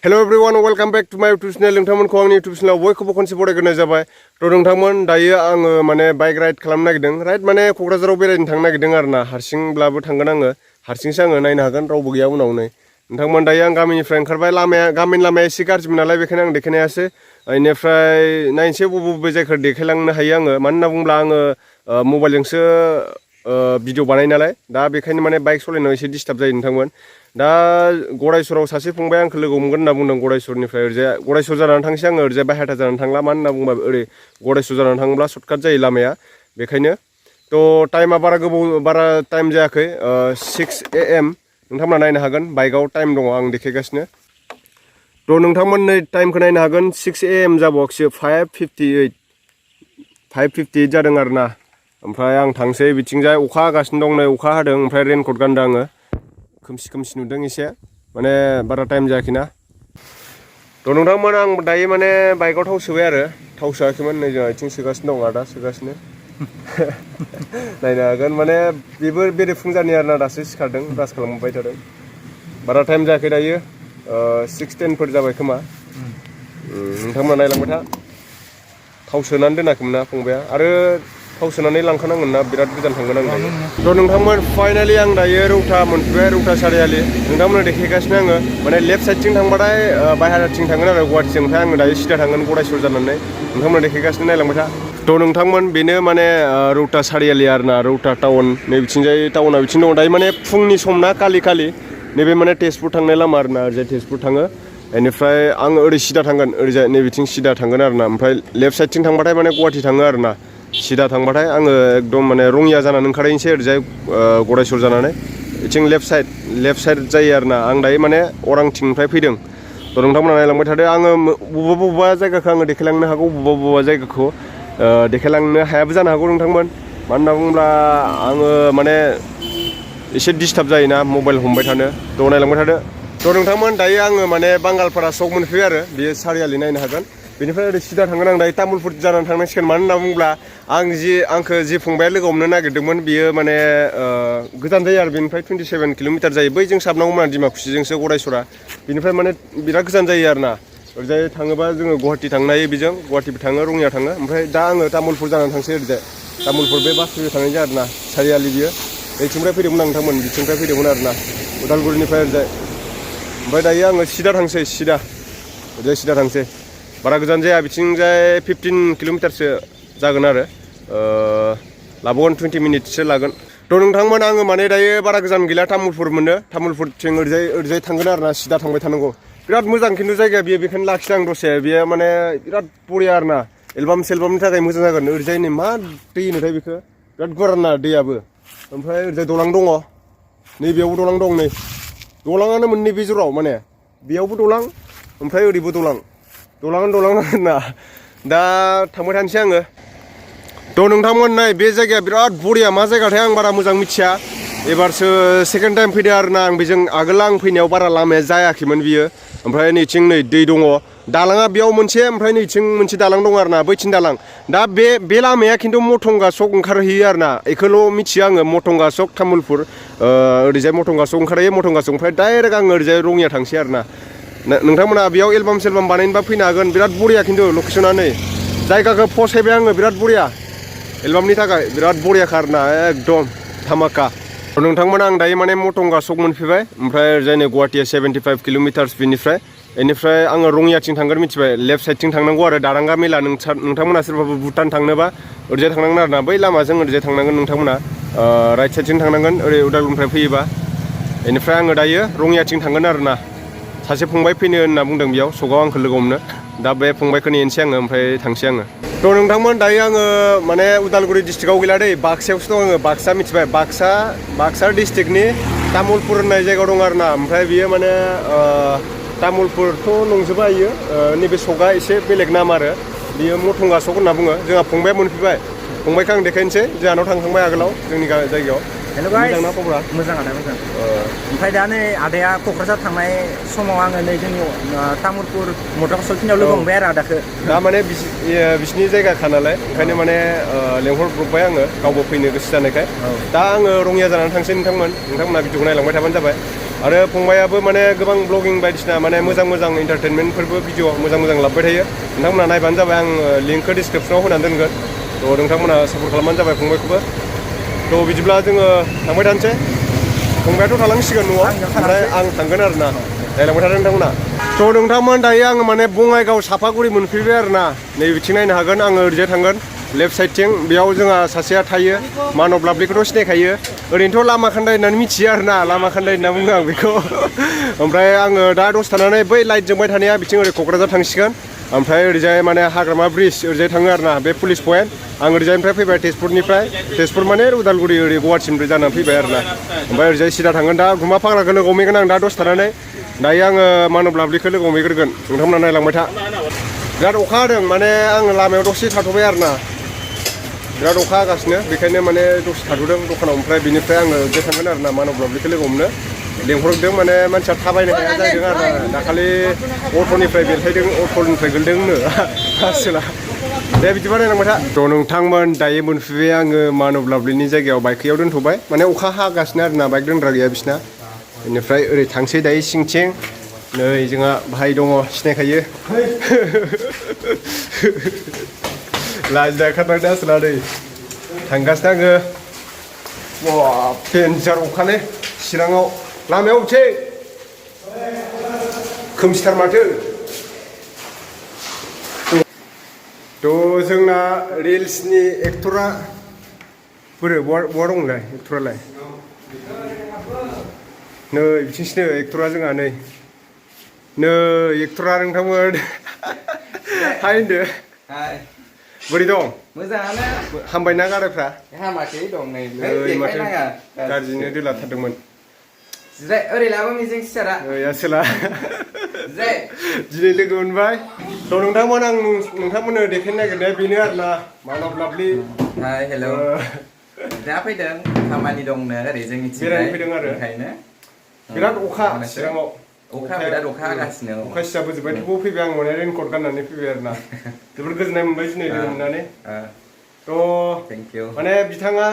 Hello everyone, welcome back to my YouTube channel. नोंथांमोनखौ आंनि YouTube channel बयखौबो खनसे बरायग्रोनाय जाबाय। नोंथांमोन दायो आङो माने बाइक राइड खालामनो नागिरदों। राइड माने क'क्राझाराव बेरायनो थांनो नागिरदों आरोना। हारसिंब्लाबो थांगोन आङो। हारसिंसो आङो नायनो हागोन रावबो गैया उनाव नै। नोंथांमोन दायो आं गामिनिफ्राय ओंखारबाय गामिनि लामाया एसे गाज्रिमोन नालाय बेखायनो आं देखायनो हायासै। बेनिफ्राय नायनोसै बबे जायगाखौ देखायलांनो हायो आङो। मानो होनना बुङोब्ला आङो मबाइलजोंसो भिडिअ बानायो नालाय दा बेखायनो माने बाइक सालायनायाव एसे डिस्टार्ब जायो नोंथांमोन। दा गरायसराव सासे फंबाय आंखौ लोगो हमगोन होनना बुंदों गरायसरनिफ्राय ओरैजाय गरायसर जानानै थांसै आङो ओरैजाय बायहाथा जानानै थांला मानो होनना बुङोबा ओरै गरायसर जानानै थाङोब्ला सर्टकाट जायो लामाया बेखायनो टाइमा बारा टाइम जायाखै 6 AM नोंथांमोना नायनो हागोन बाइकआव टाइम दङ आं देखायगासिनो नोंथांमोन नै टाइमखौ नायनो हागोन 6 AM जाबावाखैसो 5:58 जादों आरोना ओमफ्राय आं थांसै बिथिंजाय अखा हागासिनो दं नै अखा हादों ओमफ्राय रेनकट गानदों आङो खोमसि नुदों एसे माने बारा टाइम जायाखैना नोंथांमोन आं दायो माने बाइकआव थाव सोबाय आरो थाव सोआखैमोन नै जोंहा आथिं सोगासिनो दं आदा सोगासिनो नायनो हागोन माने बेबो बेरेफुंजानि आरोना दासो सिखारदों ब्रास खालामबाय थादों बारा टाइम जायाखै दायो 6:10 फोर जाबाय खोमा नोंथांमोना नायलांबाय था थाव सोनानै दोनाखैमोन ना फंबाया आरो थाव सोनानै लांखानांगोन ना बिराद गोजान थांगोन आं दायो नोंथांमोन फाइनालि आं दायो रौता मोनफैबाय रौता सारियालि नोंथांमोना देखायगासिनो आङो माने लेफ्ट साइडथिं थांबाथाय बायहाराथिं थांगोन आरो गुवाहाटिजों ओमफ्राय आङो दायो सिदा थांगोन गरायसर जानानै नोंथांमोना देखायगासिनो नायलांबाय था नोंथांमोन बेनो माने रौता सारियालि आरोना रौता टाउन नै बिथिंजाय टाउना बिथिं दङ दायो माने फुंनि सम ना खालि नैबे माने तेजपुर थांनाय लामा आरोना ओरैजाय तेजपुर थाङो बेनिफ्राय आङो ओरै सिदा थांगोन ओरैजाय नै बिथिं सिदा थांगोन आरोना ओमफ्राय लेफ्ट साइडथिं थांबाथाय माने गुवाहाटि थाङो आरोना सिदा थांबाथाय आङो एकदम माने रङिया जानानै ओंखारहैनोसै ओरैजाय गरायसर जानानै बिथिं लेफ्ट साइड जायो आरोना आं दायो माने अरांथिंनिफ्राय फैदों नोंथांमोना नायलांबाय थादो आङो बबेबा जायगाखौ आङो देखायलांनो हागौ बबेबा जायगाखौ देखायलांनो हायाबो जानो हागौ नोंथांमोन मानो होनना बुङोब्ला आङो माने एसे डिस्टार्ब जायोना मबाइल हमबाय थानो नायलांबाय थादो नोंथांमोन दायो आङो माने बांगालपारा सक मोनफैबाय आरो बेयो सारियालि नायनो हागोन बेनिफ्राय ओरै सिदा थांगोन आं दायो तामुलपुर जानानै थांनांसिगोन मानो होनना बुङोब्ला आंखौ जि फंबाया लोगो हमनो नागिरदोंमोन बियो माने गोजान जायो आरो बेनिफ्राय 27 किल'मिटार जायो बैजों साबनांगौमोन दिमाकुसिजोंसो गरायसरा बेनिफ्राय माने बिराद गोजान जायो आरोना ओरैजाय थाङोबा जोङो गुवाहाटि थांनो हायो बेजों गुवाहाटिबो थाङो रङिया थाङो ओमफ्राय दा आङो तामुलपुर जानानै थांसै ओरैजाय तामुलपुर बे बासजों थांनाय जायो आरोना सारियालि बियो नैथिंनिफ्राय फैदोंमोन आं नोंथांमोन बिथिंनिफ्राय फैदोंमोन आरोना उदालगुरिनिफ्राय ओरैजाय ओमफ्राय दायो आङो सिदा थांसै ओरैजाय सिदा थांसै बारा गोजान जाया बिथिंजाय 15 किल'मिटारसो जागोन आरो लाबावगोन 20 मिनिटसो लागोन नोंथांमोन आङो माने दायो बारा गोजान गैला तामुलपुर मोनो तामुलपुरथिं ओरैजाय थांगोन आरोना सिदा थांबाय थानांगौ बिराद मोजां खिन्थु जायगाया बियो बेखायनो लाखिदों आं दसे बियो माने बिराद बरिया आरोना एलबामनि थाखाय मोजां जागोन ओरैजाय नै मा दै होनोथाय बेखौ बिराद गुवार आरोना दैयाबो ओमफ्राय ओरैजाय दलां दङ नैबेयावबो दलां दं नै दलाङानो मोननै बे जराव माने बेयावबो दलां ओमफ्राय ओरैबो दलां आरोना दा थांबाय थानोसै आङो नोंथांमोन नै बे जायगाया बिराद बरिया मा जायगाथाय आं बारा मोजां मिथिया एबारसो सेकेन्ड टाइम फैदों आरोना आं बेजों आगोल आं फैनायाव बारा लामाया जायाखैमोन बियो ओमफ्राय नैथिं नै दै दङ दालाङा बेयाव मोनसे ओमफ्राय नैथिं मोनसे दालां दङ आरोना बैथिं दालां दा बे लामाया खिन्थु मथंगा सक ओंखारहैयो आरोना बेखौल' मिथियो आङो मथंगा सक तामुलपुर ओरैजाय मथंगा सक ओंखारहैयो मथंगा सक ओमफ्राय डाइरेक्ट आङो ओरैजाय रङिया थांसै आरोना नोंथांमोना बेयाव एलबाम बानायनोबा फैनो हागोन बिराद बरिया खिन्थु लकेसना नै जायगाखौ फसायबाय आङो बिराद बरिया एलबामनि थाखाय बिराद बरियाखा आरोना एकदम धामाका नोंथांमोना आं दायो माने मथंगा सक मोनफैबाय ओमफ्राय ओरैजाय नै गुवाहाटिया 75 किल'मिटार्स बेनिफ्राय आङो रङियाथिं थांगोन मिथिबाय लेफ्ट साइडथिं थांनांगौ आरो दारांगा मेला नोंथांमोना सोरबाबो भुटान थांनोबा ओरैजाय थांनांगोन आरोना बै लामाजों ओरैजाय थांनांगोन नोंथांमोना राइट साइडथिं थांनांगोन ओरै उदालगुरिनिफ्राय फैयोबा बेनिफ्राय आङो दायो रङियाथिं थांगोन आरोना सासे फंबाय फैनो होनना बुंदों बेयाव सकाव आंखौ लोगो हमनो दा बे फंबायखौ नेनोसै आङो ओमफ्राय थांसै आङो नोंथांमोन दायो आङो माने उदालगुरि डिस्ट्रिक्टआव गैला दै बाक्सायावसो दं आङो बाक्सा मिथिबाय बाक्सा डिस्ट्रिक्टनि तामुलपुर होननाय जायगायाव दं आरोना ओमफ्राय बियो माने तामुलपुरथ' नंजोबा इयो नैबे सकआ एसे बेलेग नाम आरो बियो मथंगा सक होनना बुङो जोंहा फंबाया मोनफैबाय फंबायखौ आं देखायनोसै जोंहानाव थांखांबाय आगोलाव जोंनि जायगायाव हेल' गाइस मोजाङानो मोजां ओमफ्राय दा नै आदाया क'क्राझार थांनाय समाव आङो नै जोंनि तामुलपुर मथंगा सकखिनियाव लोगो हमबाय आरो आदाखौ दा माने बिसिनि जायगाखा नालाय ओंखायनो माने लेंहरब्रबबाय आङो गावबो फैनो गोसो जानायखाय दा आङो रङिया जानानै थांसै नोंथांमोना भिडिअखौ नायलांबाय थाबानो जाबाय आरो फंबायाबो माने गोबां ब्लगिं बायदिसिना माने मोजां मोजां एन्टारटेनमेन्टफोरबो भिडिअ मोजां मोजां लाबोबाय थायो नोंथांमोना नायबानो जाबाय आं लिंकखौ डिसक्रिपसनाव होनानै दोनगोन थ' नोंथांमोना सापर्ट खालामबानो जाबाय फंबायखौबो थ' बिदिब्ला जोङो थांबाय थानोसै फंबायाथ' थालांसिगोन न'आव ओमफ्राय आं थांगोन आरोना नायलांबाय थादों नोंथांमोना थ' नोंथांमोन दायो आङो माने बङाइगाव सापागुरि मोनफैबाय आरोना नै बिथिं नायनो हागोन आङो ओरैजाय थांगोन लेफ्ट साइडथिं बेयाव जोंहा सासेया थायो मानब लाभलिखौथ' सिनायखायो ओरैनोथ' लामा खान्दाय होननानै मिथियो आरोना लामा खान्दाय होनना बुङो आं बेखौ ओमफ्राय आङो दा दसे थानानै बै लाइट जोंबाय थानाया बिथिं ओरै क'क्राझार थांसिगोन ओमफ्राय ओरैजाय माने हाग्रामा ब्रिज ओरैजाय थाङो आरोना बे पुलिस पइन्ट आं ओरैजायनिफ्राय फैबाय तेजपुरनिफ्राय तेजपुर माने उदालगुरि ओरै गुवाहाटिनिफ्राय जानानै फैबाय आरोना ओमफ्राय ओरैजाय सिदा थांगोन दा गुमा फाग्लाखौ लोगो हमहैगोन आं दा दसे थानानै दायो आङो मानब लाभलिखौ लोगो हमहैग्रोगोन नोंथांमोना नायलांबाय था बिराद अखा हादों माने आं लामायाव दसे थाथ'बाय आरोना बिराद अखा हागासिनो बेखायनो माने दसे थाथ'दों दखानाव ओमफ्राय बिनिफ्राय आङो जे थांगोन आरोना मानब लाभलिखौ लोगो हमनो लेंहरदों माने मानसिया थाबायनो हाया जाहैदों आरोना दाखालि अट'निफ्राय बेलथायदों अट'निफ्राय गोलैदोंनो आसोला दे बिदिबा नायलांबाय था थ' नोंथांमोन दायो मोनफैबाय आङो मानब लाभलिनि जायगायाव बाइकयाव दोनथ'बाय माने अखा हागासिनो आरोना बाइक दोनग्रा गैया बिसिना बेनिफ्राय ओरै थांसै दायो सिंथिं नै जोंहा भाइ दङ सिनायखायो लाजिनाय खारनांदों आसोला नै थांगासिनो आङो वा डेन्जार अखालै चिराङाव लामायाव बबेथिं खोमसिथार माथो थ' जोंना रिल्सनि एक्टरा बोरो बहा दंलाय एक्टरालाय नै बिथिंसो एक्टरा जोंहा नै एक्टरा नोंथांमोन हाय होनदो बोरै दं मोजाङानो हामबायना गारायफ्रा हामाखै दं नै माथो गाज्रिनो दोलाथारदोंमोन जिराय ओरै लाबो मिजिं सियारा आसोला दिनै लोगो मोनबाय थ' नोंथांमोन आं नोंथांमोननो देखायनो नागिरनाया बेनो आरोना मानब लाभलि हाय हेल' दा फैदों खामानि दंनो ओरै जोंनिथिं बेरायनो फैदों आरो ओंखायनो बिराद अखा चिराङाव अखा बिराद अखा हागासिनो अखा सिजाबोजोब्बाय थेवबो फैबाय आं माने रेनकट गाननानै फैबाय आरोना जोबोद गोजोननाय मोनबाय दिनै लोगो मोननानै थ' माने बिथाङा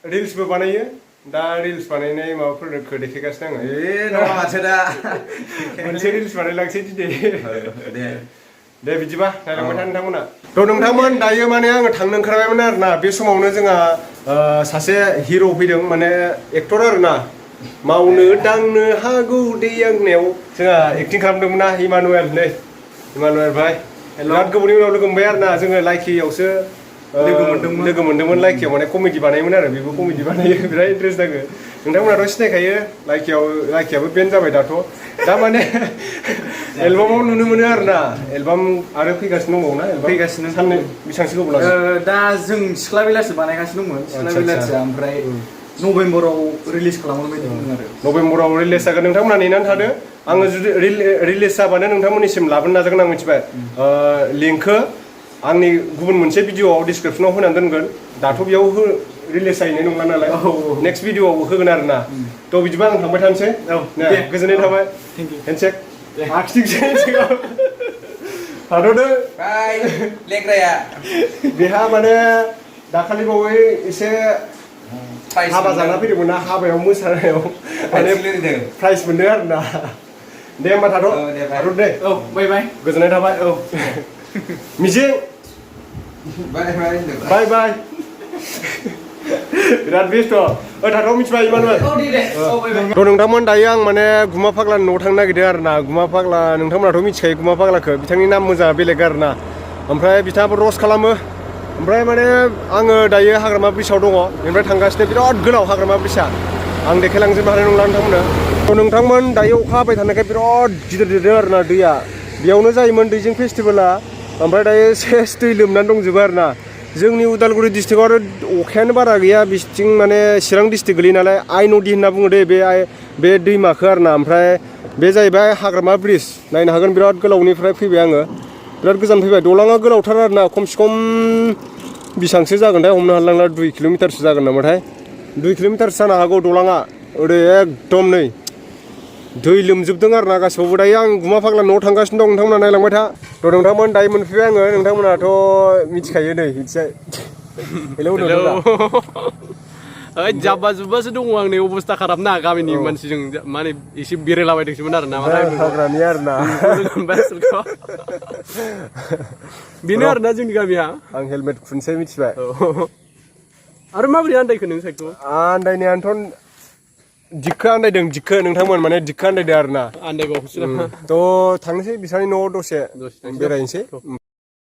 रिल्सबो बानायो दा रिल्स बानायनाय माबाफोरखौ देखायगासिनो आङो नङा माथो दा मोनसे रिल्स बानायलांसै दिनै दे बिदिबा नायलांबाय था नोंथांमोना थ' नोंथांमोन दायो माने आङो थांनो ओंखारबायमोन आरोना बे समावनो जोंहा सासे हिर' फैदों माने एक्टर आरोना मावनो दांनो हागौ दे आंनियाव जोंहा एक्टिं खालामदोंमोन ना इमानुएल भाइ बिराद गोबावनि उनाव लोगो मोनबाय आरोना जोङो लाइकियावसो लोगो मोनदोंमोन लाइकियाव माने कमेडि बानायोमोन आरो बेबो कमेडि बानायो बिराद इन्टारेस्ट नाङो नोंथांमोनाथ' सिनायखायो लाइकियाबो बेन्ड जाबाय दाथ' दा माने एलबामाव नुनो मोनो आरोना एलबाम आरो फैगासिनो दंबावो ना फैगासिनो साननै बेसेबांसो गोबाव लागोन दा जों सिख्ला बेलासो बानायगासिनो दंमोन सिख्ला बेलासिया ओमफ्राय नभेम्बराव रिलिज खालामनो बायदोंमोन आरो नभेम्बराव रिलिज जागोन नोंथांमोना नेनानै थादो आङो जुदि रिलिज जाबानो नोंथांमोननिसिम लाबोनो नाजागोन आं मिथिबाय लिंकखौ आंनि गुबुन मोनसे भिडिअआव डिसक्रिपसनाव होनानै दोनगोन दाथ' बेयाव रिलिज जाहैनाय नंला नालाय नेक्स्ट भिडिअआव होगोन आरोना थ' बिदिबा आं थांबाय थानोसै गोजोननाय थाबाय हेन्डसेक आखिथिंसै थाथ'दो लेग्राया बेहा माने दाखालि बावै एसे हाबा जाना फैदोंमोन ना हाबायाव मोसानायाव माने प्राइज मोनदों आरोना दे होमबा थाथ' दे औ बाय बाय गोजोननाय थाबाय औ मिजिं बाय बाय बिराद बेस्थ' थाथ' मिथिबाय इमानुएल थ' नोंथांमोन दायो आं माने गुमा फाग्लानि न'आव थांनो नागिरदों आरोना गुमा फाग्ला नोंथांमोनाथ' मिथिखायो गुमा फाग्लाखौ बिथांनि नाम मोजाङा बेलेग आरोना ओमफ्राय बिथाङाबो रस्ट खालामो ओमफ्राय माने आङो दायो हाग्रामा ब्रिजआव दङ बेनिफ्राय थांगासिनो बिराद गोलाव हाग्रामा ब्रिजआ आं देखायलांजोबनो हानाय नंला नोंथांमोननो थ' नोंथांमोन दायो अखा हाबाय थानायखाय बिराद गिदिर देरदों आरोना दैया बेयावनो जायोमोन दैजिं फेस्टिभेला ओमफ्राय दायो सेस दै लोमनानै दंजोबो आरोना जोंनि उदालगुरि डिस्ट्रिक्टआव आरो अखायानो बारा गैया बिथिं माने चिरां डिस्ट्रिक्ट गोलैयो नालाय आइ नदि होनना बुङो दे बे दैमाखौ आरोना ओमफ्राय बे जाहैबाय हाग्रामा ब्रिज नायनो हागोन बिराद गोलावनिफ्राय फैबाय आङो बिराद गोजान फैबाय दलाङा गोलावथार आरोना खमसे खम बेसेबांसो जागोनथाय हमनो हालांला 2 किल'मिटारसो जागोन नामाथाय 2 किल'मिटारसो जानो हागौ दलाङा ओरै एकदम नै दै लोमजोबदों आरोना गासिबावबो दायो आं गुमा फाग्ला न'आव थांगासिनो दं नोंथांमोना नायलांबाय था थ' नोंथांमोन दायो मोनफैबाय आङो नोंथांमोनाथ' मिथिखायो नै मिथिबाय हेलौ ओइ जाब्बा जुब्बासो दङ आं नै अबस्था खाराब ना गामिनि मानसिजों माने एसे बेरायलाबायदोंसोमोन आरो ना हाग्रानि आरो ना बेनो आरो ना जोंनि गामिया आं हेलमेट खुनसै मिथिबाय आरो माबोरै आन्दायखो नों साइकेलखौ आन्दायनायानोथ' दिखो आन्दायदों दिखो नोंथांमोन माने दिखो आन्दायदों आरो ना आन्दायबावखौसो थ' थांनोसै बिसानि न'आव दसे बेरायनोसै